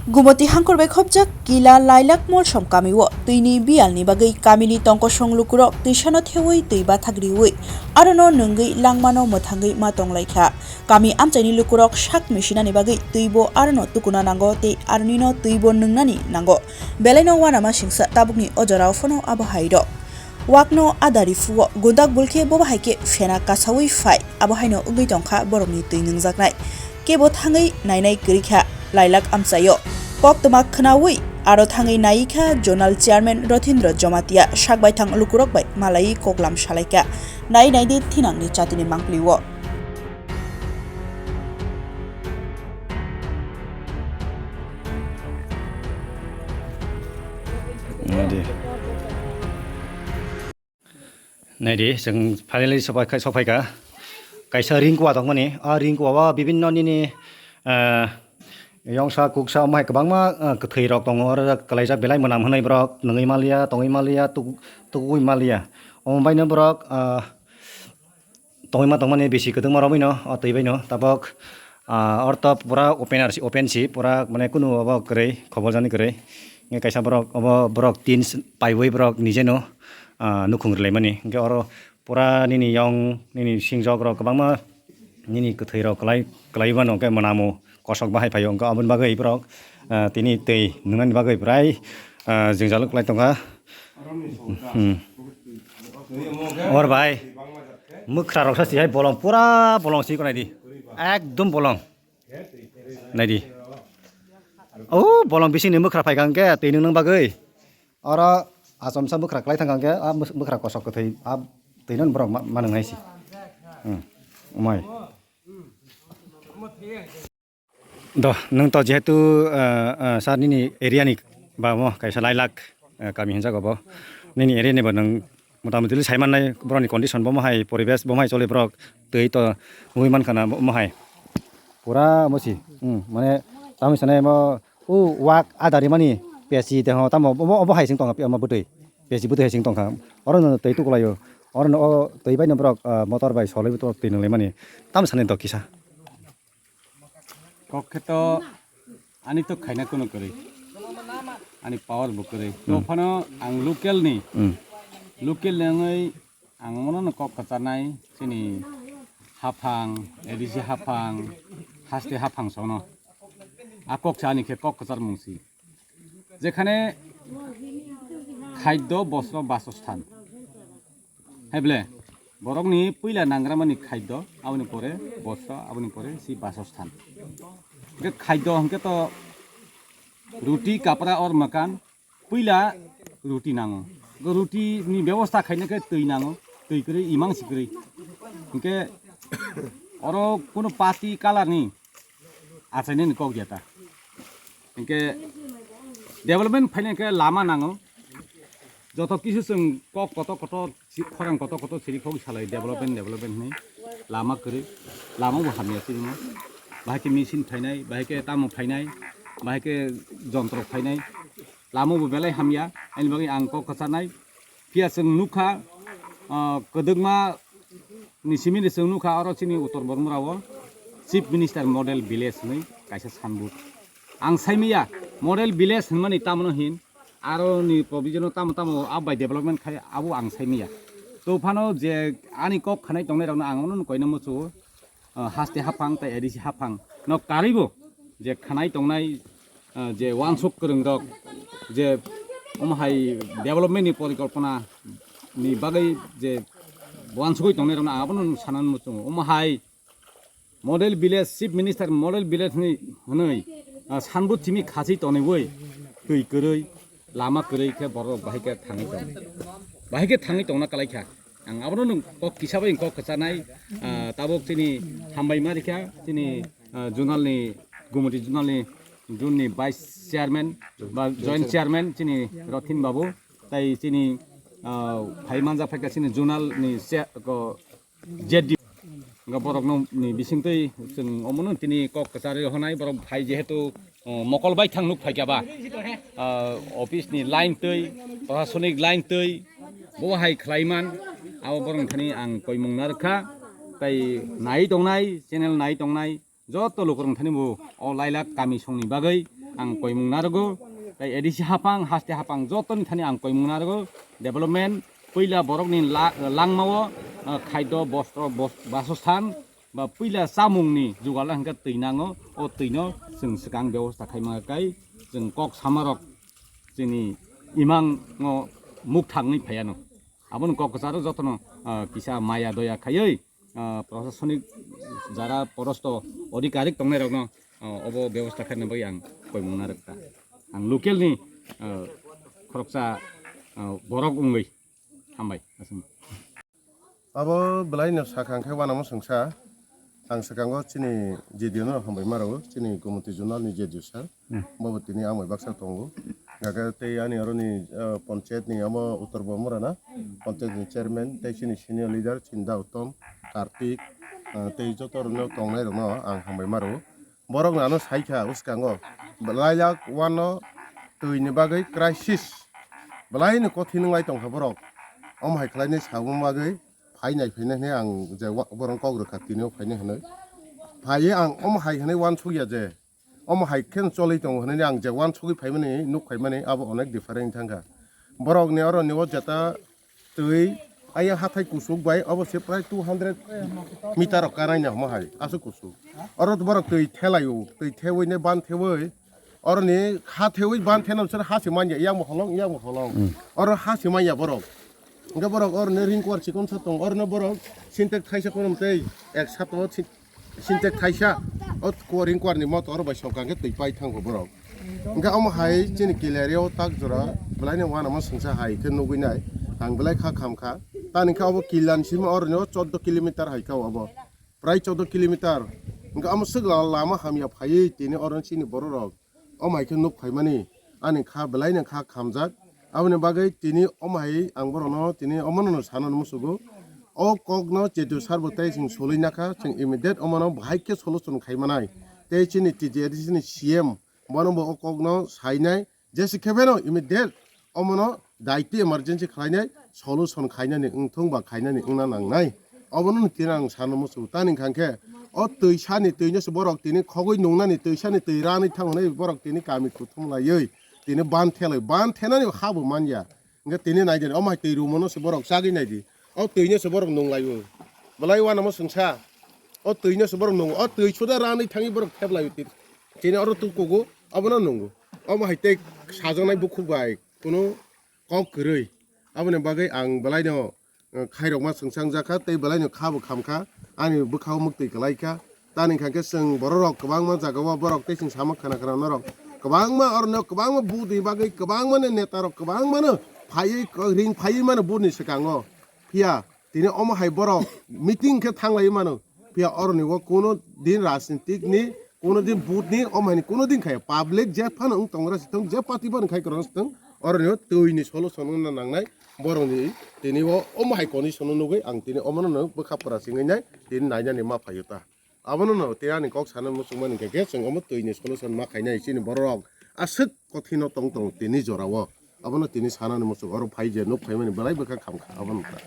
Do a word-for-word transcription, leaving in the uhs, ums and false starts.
Gumoti hangkhor bai khopjak Kila Lailak Molsom kamio twini biyalni bagwi kamini tongkosong lukurok twisano thewi twi bathak riwi arono nwngwi langmano mwthangwi ma tonglaikha. Kami amchaini lukurok sak misinani bagwi twibo arono tukuna nango tei aronino twibo nwngnani nango. Belaino uanama singsa tabukni o jorao phano abo hairok. Wakno adari phuo, gundak bulkhe bo bahai khe phena kasaui phai, abo haino wngwi tongkha borokni twi nwngjaknai. Kebo thangwi nainai kwrwi kha, lailak amchaio. Koktwma khnaui aro thangwi nai kha Zonal Chairman Rothindra Jomatia, sak baithang lukurok bai malaiwi koklam salaikha. Nai nai di thinangni chatini mangpli-o. Naidi. Naidi, chwng finally sopai-, sophaikha. Kaisa ring kua tongmani. A ring kua o bibinno nini, eh, yongsa, kuksa, omo hai kwbangma, eh, kwthwi rok tongo. Oro kwlaijak belai mwnam hwnwi borok nwngwi maliya, tongwi maliya, tuk-, tukgwi maliya. Omo baino borok, ah, tongwi ma tongmani bisi kwdwkma romwi no, o twi bai no tabok, ah, orto pura open R C, open si, pura mane kunu obo kwrwi, khobor jani kwrwi. Nge kaisa borok, obo borok tin s-, paiwi borok nije no, ah, nukhung rwlaimani. Hwnkhe oro pura nini yong, nini singjok rok kwbangma nini kwthwi rok kwlai, kwlai mano, hwnkhe mwnamo kosok bahai phaio, hwnkhe aboni bagwi borok, ah, tini twi nungnani bagwi bwrai, ah, jwngjal kwlai tongkha. Hmm. Or bai, mwkhra rok sa si hai bolong, pura bolong si ko nai di. Ekdom bolong. Nai di. Oh, bolong bising ni mwkhra phai kha hwnkhe twi nung nang bagwi. Oro achomsa mwkhra kwlai thang kha hwnkhe, a mwkhra kosok kwthwi, a twi nung borok ma, ma nung nai si. Hmm. Umai. Do, nwng to jehetu, ah, ah, sir nini area ni ba mo kaisa Lailak, ah, kami hinjago bo. Nini area ni bo nwng motamoti sai mannai borokni condition bo mo hai poribesh bo mo hai choli borok twi to nugwi mankha na bo mo hai. Pura mo si, hmm, mane tamo sanai mo o wak adari mani pesi te ho tamo bo, bo hai sing tongkha mo bwtwi. Pesi bwtwi hai sing tongkha. Oro no twi tuklaio. Oro no o twi bai no borok, ah, motor bai solai bo twi nunglai mani. Tamo sanai do kisa. Kok khe to ani to khaina kuno kwrwi, ani power bo kwrwi. Hmm. To phano ang local ni, Hmm. local ni wngwi ang mono no kok kwcharnai chini haphang, A D C haphang, haste haphang sono. A kok cha ani khe kok kwchar mung si. Jekhane khadyo, bostro, basosthan. Heble, borokni puila nangramani khadyo, aboni pore bostro, aboni pore si basosthan. Hwnkhe khadyo hwnkhe to ruti, kapra or makan, puila ruti nango. Go ruti ni bebosta khaina khe twi nango, twi kwrwi, imang si kwrwi. Hwnkhe oro kuno party color ni achainani kok ya ta. Hwnkhe development phaina khe lama nango. Joto kisu chwng kok kotor kotor, si-, khorang kotor kotor siri kok salai development, development hinwi lama kwrwi. Lama bo hamya sirimo. Bahai khe machine phainai, bahai khe tamo phainai, bahai khe jontro phainai. Lama bo belai hamya, ani bagwi ang kok kwcharnai. Phiya chwng nukha, ah, kwdwkma ni simi de chwng nukha, oro chini Uttor Bormura o Chief Minister Model Village hinwi kaisa signboard. Ang saimaya Model Village hinmani tamno hin, aro ni provision o tamo tamo abai development khai abo ang saimaya. To phano je ani kok khanai tongnai rokno ang ono koina muchungo, ah, haste haphang tei A D C haphang no karwibo je khanai tongnai, ah, je wansuk kwrwng rok je omo hai development ni porikolpona ni bagwi je wansugwi tongnai rokno ang abono sanani muchungo. Omo hai Model Village, Chief Minister Model Village ni hwnwi, ah, sanbu chimi khasi tonwi twi kwrwi, lama kwrwi khe borok bahai khe thangwi tong. Bahai khe thangwi tongna kwlai kha. Ang abono nwng kok kisa bai kok kwcharnai, ah, tabuk chini hambai ma rikha, chini, ah, zonal ni, Gumoti zonal ni, zone ni vice chairman ba joint chairman chini Rothin babu, tai chini, ah, phai manja phaikha chini zonal ni se-, ko, Z D O. Nga borok no ni bising twi chwng omono tini kok kwcharwi honai borok phai jehetu, uh, mokol bai thang nuk phaikha ba, uh, office ni line twi, prasasonik line twi, bo hai khlaiman, abo borok thani ang koimung narwkha, tai nai tongnai, channel nai tongnai, joto lukurok thani bo o Lailak kami songni bagwi, ang koimung narwgo, tei A D C haphang, haste haphang jotoni thani ang koimung narwgo, development, puila borokni la-, langmao, ah, khaido, bostro, bos-, basosthan, ba puila chamungni jugal hwnkhe twi nango, o twino chwng swkang bebosta khaima kai chwng kok samarok chini imango mukthangwi phaiano. Aboni kok kwcharo jotono, ah, kisa maya doya khaiwi, ah, prosasonik jara porosto odhikarik tongnairokno, ah, obo bebosta khaina bagwi ang koimung narwkha. Ang local ni, ah, khoroksa, ah, borok wngwi hambai. Aswk. Abo belaino sakha hwnkhe uanamo swngsa. Ang swkango chini J D O no hambai ma rwo, chini Gomoti Zonal ni J D O sir. Hmm. Bobo tini amoi baksa tongo. Gaga tei ani oroni, ah, panchayat ni amo Uttor Bomora na, panchayat ni chairman, tei chini senior leader, chini da Uttom, Kartik, ah, tei joto rokno tongnai rokno ang hambai ma rwo. Borok no ano sai kha uskango, belai lak uano twi ni bagwi crisis, belai no kothin wng lai tong kha borok. Omo hai khlai nai sabung bagwi phai nai phai nai hinwi ang je wa-, borok kok rwkha tini o phai nai hinwi. Phai ang omo hai hinwi uansuk ya je, omo hai khe choli tongo hinwi ang je uansugwi phai mani nuk phai mani abo onek different thang kha. Borok ni oro ni o jeta twi, aya hathai kusuk bai, obo se prai two hundred meter rok kanai na hamo hai, aswk kusuk. Oro borok twi thelaio, twi thewi ne ban thewi, oro ni ha thewi ban thena sir ha se manya, yang mo holong, yang mo holong. Hmm. Oro ha se manya borok. Hingke borok oro ni ring kwar chikon sa tong, oro no borok sintek thaisa korom tei ek sato si-, sintek thaisa, o kuaring kuarni motor bai sokang khe twi pai thango borok. Hingke omo hai chini Kilario tak jora belai ni uanama sengsa hai khe nugui nai, ang belai kha kham kha. Tani khe obo Kilan sima oro ni o chordo kilometer hai kha obo, prai chordo kilometer. Hingke omo swk la-, lama hamya phaiwi tini oro chini borok rok omo hai khe nuk phaimani ani kha belai no kha khamjak. Aboni bagwi tini omo hai ang borokno tini omono no sana musugo. O kokno Chetu sir bo tei chwng solwi nakha, chwng immediate omono bahai khe solution khai manai. Tei chini T T A D C ni C M bono bo o kokno sainai, jesi khe pheno immediate omono daitwi emergency khlainai, solution khainani wngthung ba khainani wngna nangnai. Obono tini ang sana musugo. Tani hwnkha khe o twi sani twi no se borok tini khogwi nungnani twi sani twi ranwi thang hwnwi borok tini kami kuthum laiwi tini ban thelai, ban thenani ha bo manya. Hingke tini nai di, omo hai twi rumo no se borok chagwi nai di. O twi no se borok nung lai o. Belai uanamo sengsa. O twi no se borok nung, o twi suda ranwi thangwi borok thep lai o tini. Tini oro tu kugo, obono nungo. Omo hai tei sajaknai bukhuk bai, kunu kok kwrwi. Aboni bagwi ang belai no, eh, khairokma sengsa wngjakha tei belai no kha bo khamkha, ani bwkhao muktwi kwlaikha. Tani hwnkha khe chwng borok rok kwbangma jagao borok tei chwng sama khana khana norok kwbangma oro no kwbangma vote ni bagwi kwbangma no neta rok kwbangma no phaiwi ring phaiwi mano vote ni swkango. Phiya tini omo hai borok meeting khe thanglaiwi mano. Phiya oroni o kuno din rajnitik ni, kuno din vote ni, omo hai ni kuno din khai public je phano wng tongo se thung, je party phano khai kwrwng se thung, oroni o twi ni solution wngna nangnai, borok ni tini o omo hai condition o nugwi ang tini omo no bwkha pora singwi nai tini nainani ma phaio ta. Abono no tei ani kok sana muchungmani hwnkhe khe chwng omo twi ni solution ma khainai chini borok rok aswk kothin o tong tong tini jora o. Abono tini sanani muchung oro phai je nuk phaimani belai bwkha khamkha abono ta.